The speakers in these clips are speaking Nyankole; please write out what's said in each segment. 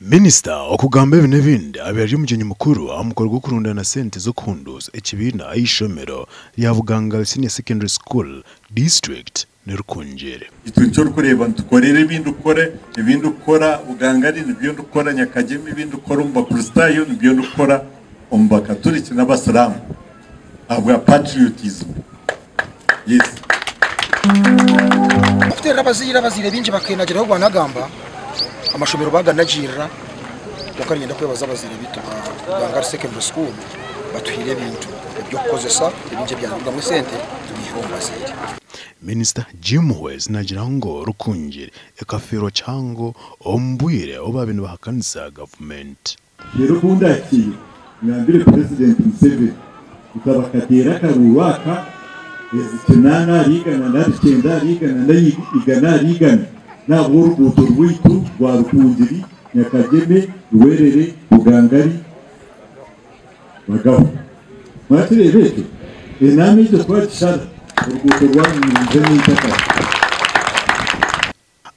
Minisita okugamba ebi n'ebindi abaire ari omugyenyi mukuru aha mukoro gw'okurundaana sente z'okuhunduuza ekibiina ah'eishomero rya Bugangali Senior Secondary School, disiturikiti ni Rukungiri. Itwe nikyo orikureeba nitukorera ebi ndikukora, ebi ndikukora Bugangari nibyo ndikukora Nyakagyema, ebi ndikukora omu Bakristaayo nibyo ndikukora omu Bakaturiki n'Abasiraamu ahabwa patriotism. Yes. Okuteerera abazaire, abazaire baingi bakeenagiraho gwanagamba amashomero baaganagiirira kwonka niinyenda kwebaza abazaire baitu ba Bugangari Secondary School batuhaire ebintu eby'okukozesa ebingi ebyarugamu esente tubiihire omu bazaire. Minisita Jim Muhwezi naagira ngu Rukungiri ekafeerwa kihango omu bwire obu baabaire nibahakanisa gavumenti. Reero ku ndaakiire ngambire Purezidenti Museveni nti abakateera akaruuru aka ezi kinaana ahari igana nari kyenda ahari igana nari igana ahari igana n'ahabw'oruguuto rwaitu rwa Rukungiri, Nyakagyeme, Rwerere, Bugangari, Bagaho. Mwakireeba ekyo? Enaama egyo twagishara, oruguuto rwanyu nirwija nyenkakare.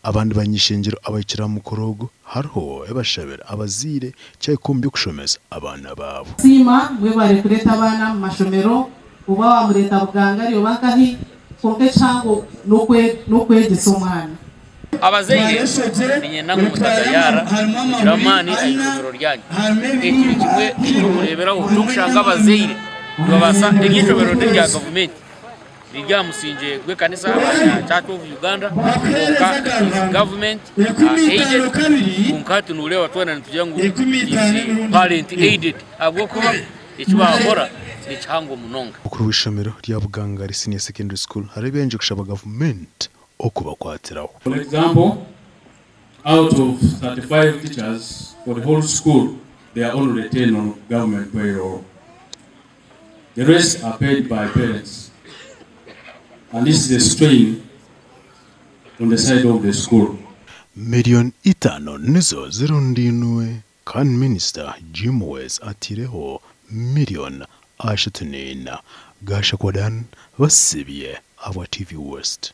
Abandi bany'ishengyero abahikire aha mukoro ogu hariho ebashabire abazaire kyahika omu by'okushomesa abaana baabo. Siima mwebare kureta abaana omu mashomero oba wamureta Bugangari oba nkahi kwonka ekihango nokwegyesa omwana. Abazaire niinyenda ngu mutagayaara kugira amaani aha ishomero ryanyu. Eki ni kimwe eky'okureeberaho ky'okushanga abazaire nibabaasa, eri ishomero n'erya gavumenti. Riri aha musingye gw'ekanisa ya Church of Uganda kwonka it is government aided kwonka hati noreeba twena nitugira ngu it is parent aided ahabw'okuba eki baakora ni kihango munonga. Mukuru w'eishomero rya Bugangari Senior Secondary School hariho ebi ayenzire kushaba gavumenti okubakwatiraho. For example, out of 35 teachers for the whole school, there are only 10 on government payroll. The rest are paid by parents and this is a strain on the side of the school. Miriyoni itano nizo zirundainwe kandi minisita Jim Muhwezi ataireho miriyoni 34. Gashakwa Dan, Basibye ahabwa TV West.